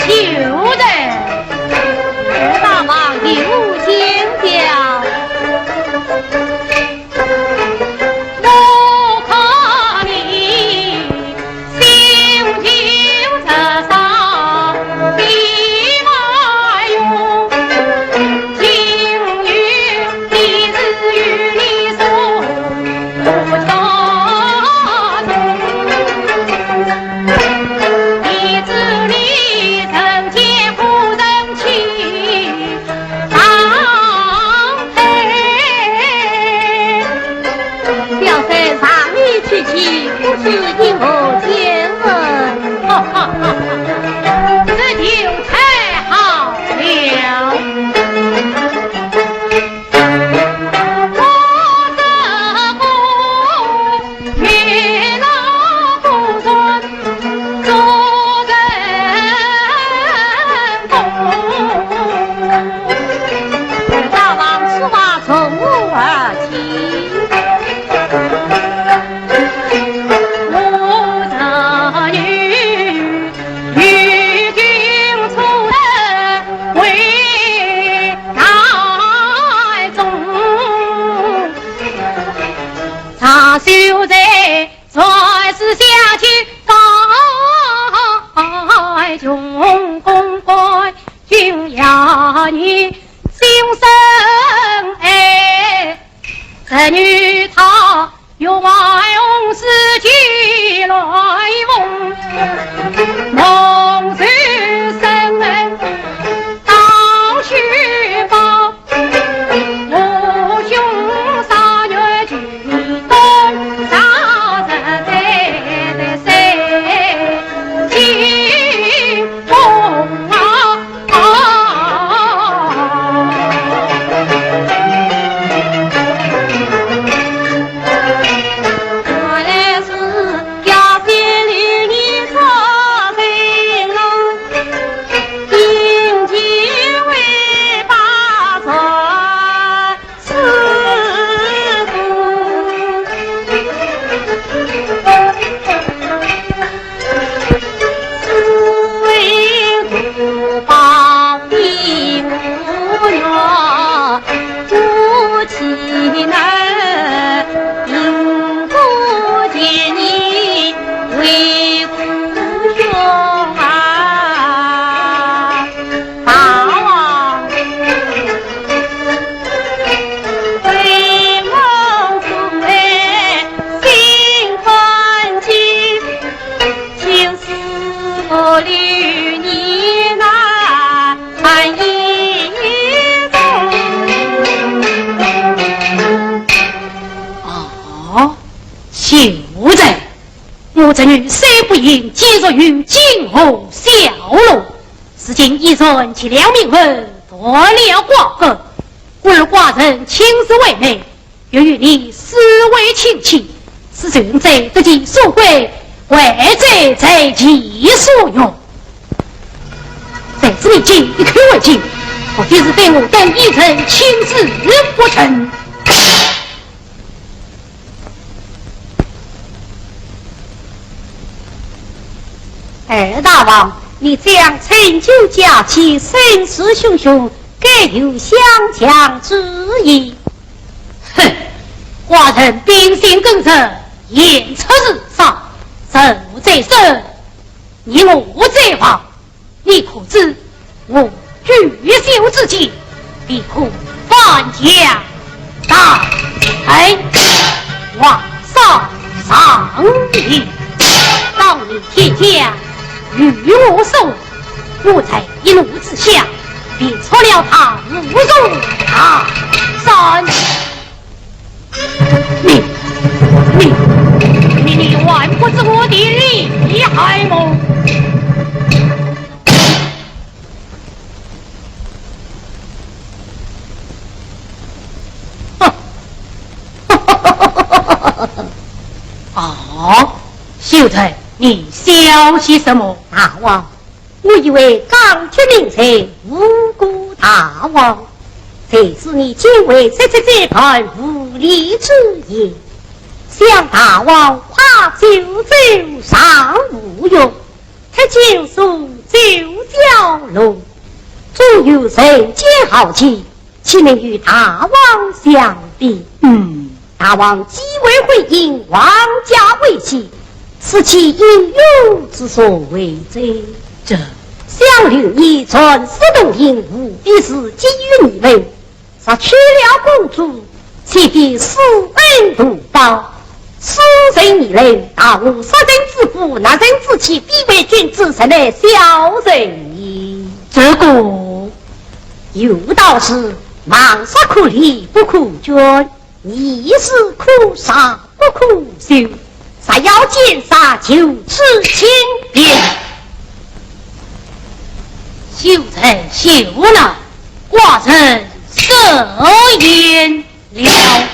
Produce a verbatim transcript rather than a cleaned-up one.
有人。二大王有请。表妹，上面去，不知因何见闻。哈哈哈哈，这就太好了。 啊，秀才，我侄女虽不幸，今日与金河小路，如今已然结了命婚，断了瓜葛，故而寡人亲自为媒， 欲与你私会亲亲，使穷则得其所归，贵则得其所用。在此你竟一口回绝，莫非是对我等一人亲事不成？二大王，你将陈酒家妻身世兄兄，该有相强之意。 哼，寡人秉性耿直，言出如山，人无罪身，你我罪亡，你可知我举秀之间，必可翻江倒海，万山上移。当年天将与我所 我在一怒之下，便戳了他五座大山。你，你，你，你还不知我的厉害么？哼！啊，秀才，你笑些什么？大王， 我以为刚决命罪无辜大王，谁知你竟会说出这般无礼之言。想大王怕酒醉尚无用，他酒宿九蛟龙，终有人间豪杰，岂能与大王相比？嗯，大王既为昏君，皇家为戚，此其英勇之所为哉。这，想留你传世东瀛，无非是寄予你们，若娶了公主，岂非施恩图报？ 此人你来，大王杀人之父，拿人之妻，非为君子，实乃小人也。这个，有道是，盲杀可怜不可捐，逆子可杀不可休。若要奸杀，就此清便。休才休难，寡人设宴了。